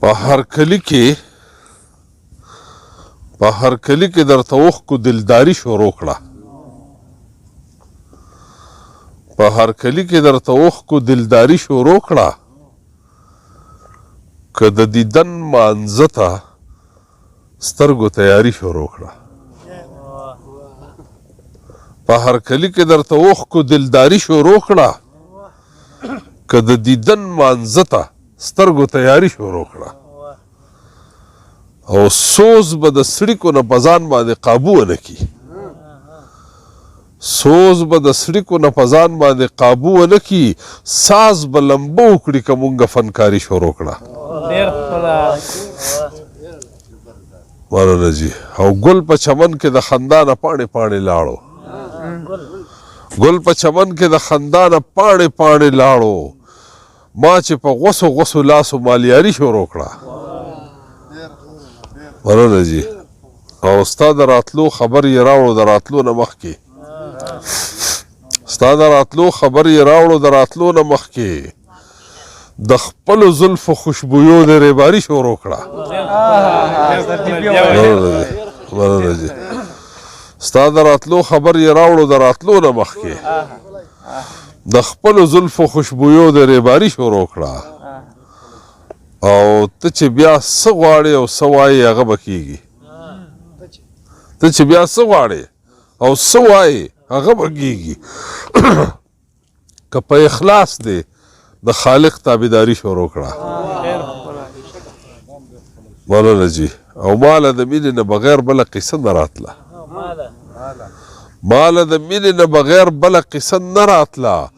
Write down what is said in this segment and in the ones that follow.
په هر کلی کې، په هر کلی کې درته اوښکو دلداري شروع کړه. په هر کلی کې درته اوښکو دلداري شروع کړه، که د دیدن مانځه ته سترګو تیاری شروع کړه. په هر کلی کې درته اوښکو دلداري شروع کړه، که د دیدن مانځه ته سترګو تیاری شروع کړه. او سوز به د څړیکو نه په ځان باندې قابو ونه کړي، سوز به د څړیکو نه په ځان باندې قابو ونه کړي، ساز به لمبه وکړي که مونږه فنکاري شروع کړه. مننه جی. او ګل په چمن کې د خندا نه پاڼې پاڼې لاړو، ګل په چمن کې د خندا نه پاڼې پاڼې لاړو، ما چې په غوسو غوسو لاسو مالیاري شروع کړه. مننه جی. او ستا د راتلو خبر یې راوړو د راتلو نه مخکې، ستا د راتلو خبر یې راوړو د راتلو نه مخکې، د خپلو زلفو خوشبویو د ریباري شروع کړه. مننه جی. ستا د راتلو خبر یې راوړو د راتلو نه مخکې، د خپلو زلفو خوشبویو د ریباري شروع کړه. او ته چې بیا څه غواړې او څه وایې هغه به کېږي، ته چې بیا څه غواړې او څه وایې هغه به کېږي، که په اخلاص دی د خالق تابعداري شروع کړه. مننه جی. او ماله د مینې نه بغیر بله قصه نه راتله، ماله د مینې نه بغیر بله قصه نه راتله،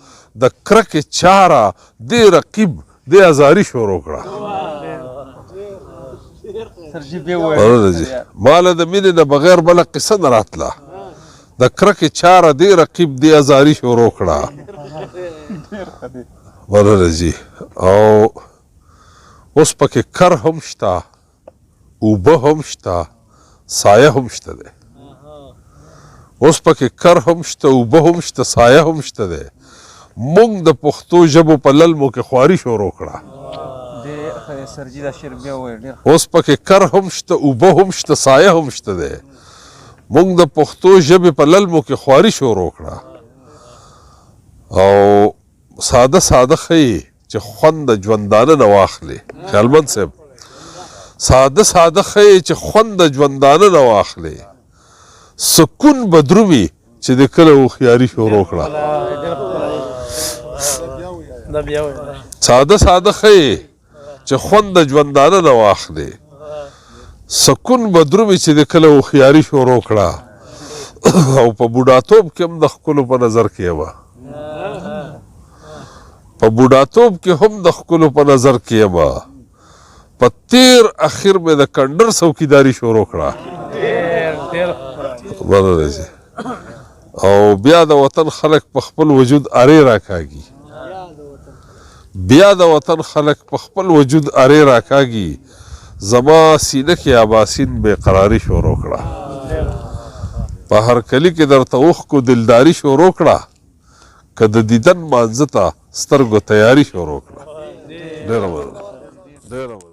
د کرکې چاره دې رقیب دې ازاري شروع کړه. مننه جی. ماله د مینې نه بغیر بله قصه نه راتله، د کرکې چاره دې رقیب دې ازاري شروع کړه. مننه جی. او اوس پکې کر هم شته، اوبه هم شته، سایه هم شته دی. اوس پکې کر هم شته، اوبه هم شته، سایه هم شته دی. مونږ د پښتو ژبو په للمو کې خواري شروع کړه. اوس پکې کر هم شته، اوبه هم شته، سایه هم شته دی. مونږ د پښتو ژبې په للمو کې خواري شروع کړه. او ساده ساده ښیې چې خوند د ژوندانه نه واخلې، خیالمند صاحب، ساده ساده ښیې چې خوند د ژوندانه نه واخلې، سکون به درومي چې د کله هوښیاري شروع کړه. ساده ساده ښیې چې خوند د ژوندانه نه واخلې، سکون به درومي چې د کله هوښیاري شروع کړه. او په بوډاتوب کې هم د ښکلو په نظر کې یم، په بوډاتوب کې هم د ښکلو په نظر کې یم، په تیر اخر مې د کنډر څوکیداري شروع کړه. مننه جی. او بیا د وطن خلک په خپل وجود ارې راکاږي، بیا د وطن خلک په خپل وجود ارې راکاږي، زما سینه کې اباسین بې قراري شروع کړه. په هر کلي کې درته اوښکو دلداري شروع کړه، که د دیدن مانځه ته سترګو تیاری شروع کړه. ډېره مننه، ډېره مننه.